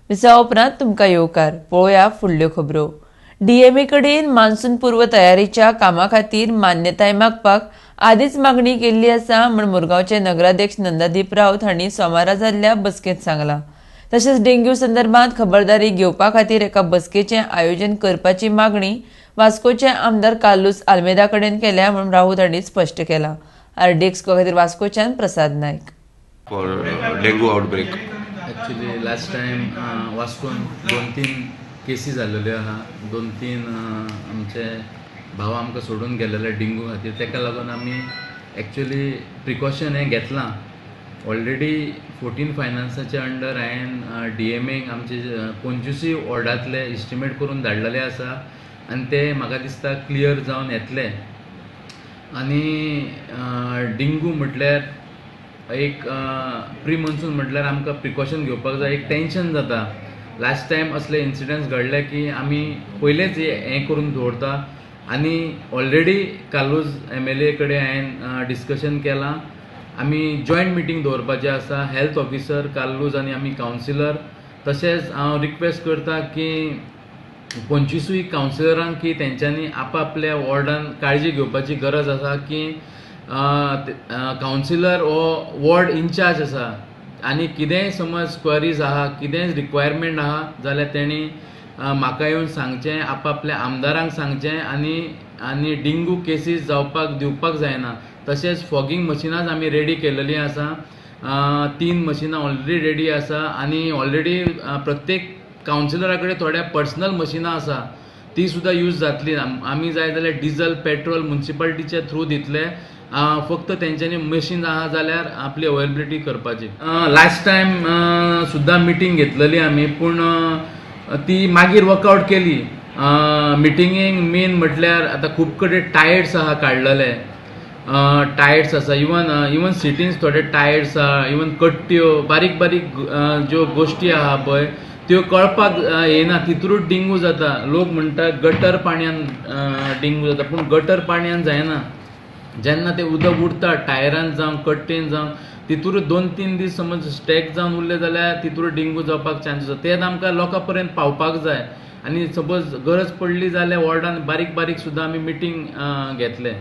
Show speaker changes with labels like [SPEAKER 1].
[SPEAKER 1] विसवा उपरांत तुमकां येवकार. पळोवया फुडल्यो खबरो. डीएमए कडेन मान्सून पूर्व तयारीच्या कामा खातीर मान्यताय मागपाक आदींच मागणी केल्ली आसा म्हूण मुरगांवचे नगराध्यक्ष नंदादीप राऊत हांणी सोमारा जाल्ल्या बसकेंत सांगलां. तशेंच डेंग्यू संदर्भात खबरदारी घेवपा खातीर एका बसकेचें आयोजन करपाची मागणी वास्कोचे आमदार कार्लूस आल्मेदा कडेन केल्या म्हूण राऊत हांणी स्पश्ट केलां. आरडीएक्स खातीर वास्कोच्यान प्रसाद Naik.
[SPEAKER 2] For dengue outbreak.
[SPEAKER 3] Actually last time वास्कोन दोन तीन केसी जाल्लेल्यो आहा. दोन तीन आमचे भाव आमकां सोडून गेलेले डेंगू खातीर. ताका लागून आमी एक्चुली प्रिकॉशन हें घेतलां ऑलरेडी. 14 फायनान्साच्या अंडर हांवें डीएमएक आमचे 25ूय वॉर्डांतले इस्टिमेट करून धाडलेले आसा आनी ते म्हाका दिसता क्लियर जावन येतले. आनी डेंगू म्हटल्यार एक प्री मॉन्सून म्हटल्यार आमकां प्रिकॉशन घेवपाक जाय. एक टेंशन जाता. लास्ट टायम असले इन्सिडंट्स घडले की आमी पयलेच हें करून दवरता. आनी ऑलरेडी कार्लूस एमएलए कडेन हांवें डिस्कशन केलां. आमी जॉयंट मिटींग दवरपाचें आसा, हेल्थ ऑफिसर कार्लूज आनी आमी कावन्सिलर. तशेंच हांव रिक्वेस्ट करता की 25ूय कावन्सिलरांक की तेंच्यांनी आपआपल्या वॉर्डान काळजी घेवपाची गरज आसा की कावन्सिलर हो वॉर्ड इनचार्ज आसा आनी कितेंय समज क्वेरीज आहा, कितेंय रिक्वायरमेंट आहा जाल्यार तेणी म्हाका येवन सांगचें, आपआपल्या आमदारांक सांगचें. आनी डेंगू केसीस जावपाक दिवपाक जायना. तशेंच फॉगिंग मशिनांच आमी रेडी केलेलीं आसा. तीन मशिनां ऑलरेडी रेडी आसा आनी ऑलरेडी प्रत्येक कावन्सिलरा कडेन थोड्या पर्सनल मशिनां आसा, ती सुद्दां यूज जातली. आमी जाय जाल्यार डिजल, पेट्रोल मुन्सिपालिटीच्या थ्रू दितले. फक्त तेंच्यांनी मशीन आहा जाल्यार आपली अवेलेबिलिटी करपाची. लास्ट टायम सुद्दां मिटींग घेतलेली आमी, पूण ती मागीर वर्कआउट केली. मिटिंगेक मेन म्हटल्यार आतां खूब कडेन टायर्स आहा, काडलेले टायर्स आसा. इवन इवन सिटींस थोडे टायर्स आहा, इवन कट्ट्यो, बारीक बारीक ज्यो गोश्टी आहा पळय, त्यो कळपाक येना. तितूरूच डेंगू जाता. लोक म्हणटा गटर पाणयान डेंगू जाता, पूण गटर पाणयान जायना. जेन्ना तें उदक उरता टायरान जावं, कट्टेन जावं, तितूरूच 2-3 दीस समज स्टॅक जावन उरले जाल्यार तितूरूच डेंगू जावपाक चान्सीस आसा. तें आमकां लोकां पर्यंत पावपाक जाय. आनी सपोज गरज पडली जाल्यार वॉर्डान बारीक बारीक सुद्दां आमी मिटींग घेतले.